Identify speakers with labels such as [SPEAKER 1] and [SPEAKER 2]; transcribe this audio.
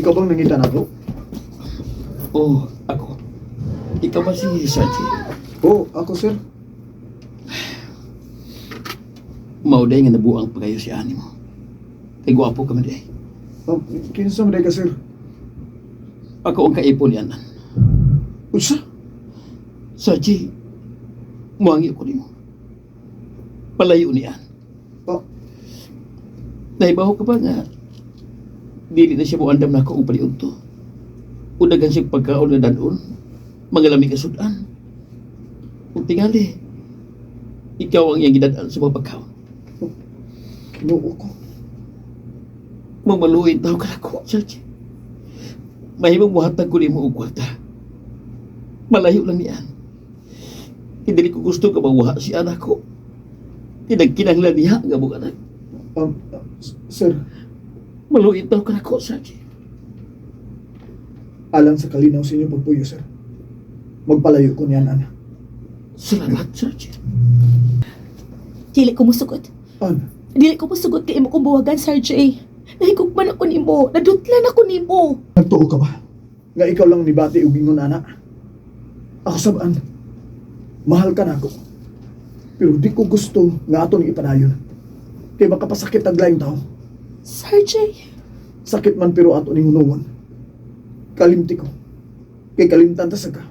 [SPEAKER 1] Ikaw bang nangita nako?
[SPEAKER 2] Oh, ako. Ikaw ba si Sachi?
[SPEAKER 1] Oo, ako, sir.
[SPEAKER 2] Mauday nga nabuang pa kayo si ani mo. Kay gwapo ka man di ay.
[SPEAKER 1] Kinsa man day ka, sir?
[SPEAKER 2] Ako ang kaipon ni Anan.
[SPEAKER 1] Unsa?
[SPEAKER 2] Sachi, muangi ko nimo. Palayo ni An.
[SPEAKER 1] Oh,
[SPEAKER 2] Naibaho ka ba nga dili na siya muandam na ako og paliun to. Udagan siya pagkaon na danon, mga lami ka sudan. Ug tingali, ikaw ang iyang gidad-an sa mga pagkaon.
[SPEAKER 1] Kinoo ko.
[SPEAKER 2] Mamaluin tao ka nako, Sachi. Mahimong muhatag ko nimo og kwarta. Malayo lang niyan. Hindi ko gusto ka mawaha si anak ko. Tinagkinahanglan niya nga mong anak.
[SPEAKER 1] Sir,
[SPEAKER 2] Maluin tao ka nako, Sachi.
[SPEAKER 1] Alang sa kalinaw sa inyong pagpuyo, sir. Magpalayo ko niyan, ana.
[SPEAKER 2] Salamat, Sachi.
[SPEAKER 3] Dili ko musugot.
[SPEAKER 1] An,
[SPEAKER 3] Dili ko musugot kay imo kong buwagan, Sir J. Nahigugman ako nimo. Nadutlan ako nimo.
[SPEAKER 1] Nagtuo ka ba? Nga ikaw lang nibati og ingon ana. Ako sabaan. Mahal ka nako. Pero di ko gusto nga aton ipadayon. Kay makapasakit ang laing tao.
[SPEAKER 3] Sir J.
[SPEAKER 1] Sakit man pero ato ning hunungon. Kalimti ko. Kay kalimtan ta sa ka.